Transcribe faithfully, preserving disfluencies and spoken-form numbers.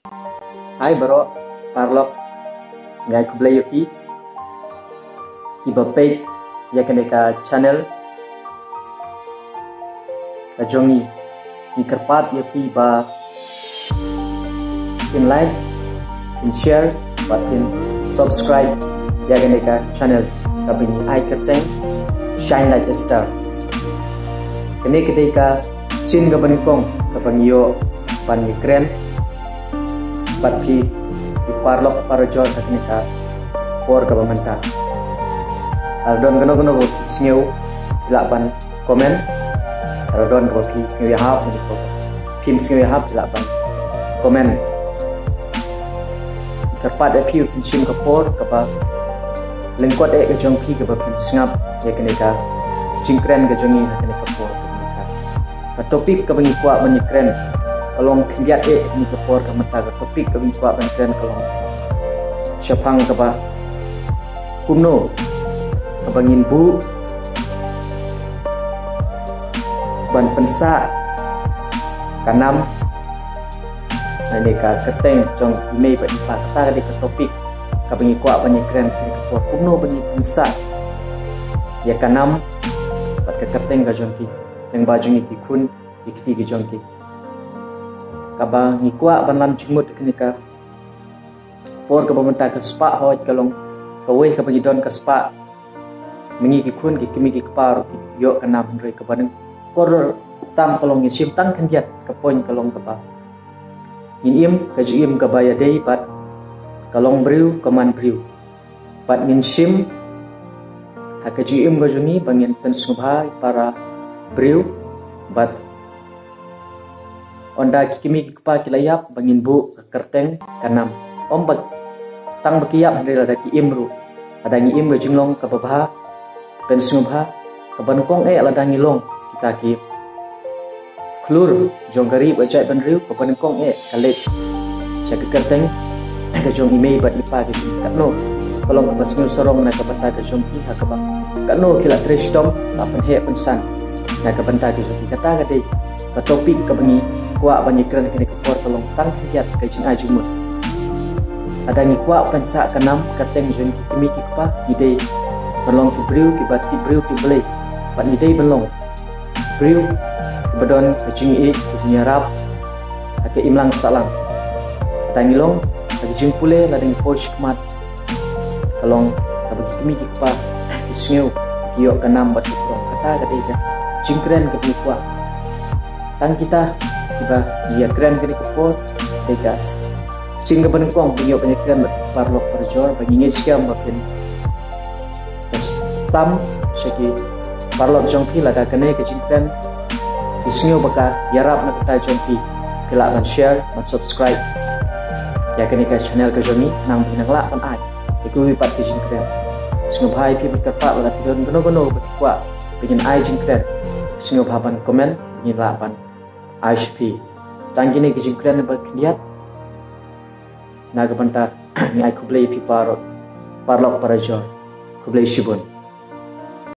Hai baroh paralok, ngi ai khublei ïa phi kiba peit ïa kane ka channel ka jong ngi. Ngi kyrpad ïa phi ba phin like, phin share bad phin subscribe ïa kane ka channel kaba ngi ai kyrteng Shine Like a Star. Kane ka dei ka sien kaba nyngkong kaba ngi ïoh ban ïakren bad phi, phi paralok parajor, ha kane ka por kaba mynta. Lada don kano kano ba phi sngew, phi lah ban comment. Lada don kaba phi sngew ïahap, ne kaba phim sngew ïahap, phi lah ban comment. Kyrpad ïa phi, phin shim ka por kaba lyngkot eh ka jong phi kaba phin sngap ïa kane ka jingkren ka jong ngi ha kane ka por kaba mynta. Ka topic kaba ngi kwah ban ïakren ka long khyndiat eh ha kane ka por kaba mynta. Ka topic kaba ngi kwah ban kren ka long shaphang kaba kumno kaba ngin buh ban pynsah ka nam lane ka kyrteng jong i mei bad i pa. Kata ka dei ka topic kaba ngi kwah ban ïakren ha kane ka por, kumno ba ngin pynsah ïa ka nam bad ka kyrteng ka jong ki, lyngba jong ngi ki khun ki kti ki jong ki. Kaba ngi kwah ban lam jingmut ha kane ka por kaba mynta, ka spah hooid ka long kawei kaba ngi don ka spah. Ma ngi ki khun ki kmie ki kpa ruh ki ïoh ka nam, hynrei kaba nyngkong tam ka long, ngi shim tang khyndiat. Ka point ka long kaba ngin im ka jingim kaba ïadei bad ka long briew ka man briew. Bad ngin shim ha ka jingim ka jong ngi ba ngin pynsngewbha ïa para briew. Bad ynda ki kmie ki kpa ki la ïap, ba ngin buh ka kyrteng ka nam. Ym ba tang ba ki ïap, hynrei lada ki im ruh, lada ngi im ka jinglong kaba bha, pynsngewbha. Kaba nyngkong eh lada ngi long kita ki khlur jong ka ri bad jaitbynriew, kaba nyngkong eh ka leit sha ka kyrteng ka jong i mei bad i pa ka jong ngi. Katno ka long kaba sngew sarong na ka bynta ka jong ki, ha kaba katno ki la trei shitom, la pynheh pynsan na ka bynta ka jong ki. Kata ka dei ka topic kaba ngi kwah ban ïakren ha kane ka por, ka long tang khyndiat ka jingai jingmut. Lada ngi kwah pynsah ka nam ka kyrteng jong ki kmie ki kpa, ngi dei ban long ki briew kiba tip briew tip Blei. Bad ngi dei ban long briew kiba don ka jingïeit, ka jingïarap ha ka imlang sahlang. Lada ngi long ha ka jingpule, lada ngi poi shakhmat, ka long kaba ki kmie ki kpa ki sngew ki ïoh ka nam bad ka burom. Kata ka dei ka jingkren kaba ngi kwah. Tang kita kiba ngi ïakren ha kane ka por, dei ka sien kaba nyngkong ba ngi ïoh ban ïakren bad paralok parajor. Ba ngi ngeit skhem ba phin sa sam sha ki paralok jong phi, lada kane ka jingkren ki sngew ba ka ïarap na ka bynta jong phi, phi lah ban share, ban subscribe ïa kane ka channel ka jong ngi, khnang ba ngin nang lah ban ai ïa kiwei pat ki jingkren. Sngewbha ïa phi ban kyrpad, lada phi don kano kano ba phi kwah ba ngin ai jingkren, sngewbha ban comment, ba ngin lah ban ai sha phi. Tang kine ki jingkren ba khyndiat na ka bynta. Ngi ai khublei ïa phi paralok parajor. Khublei shibun.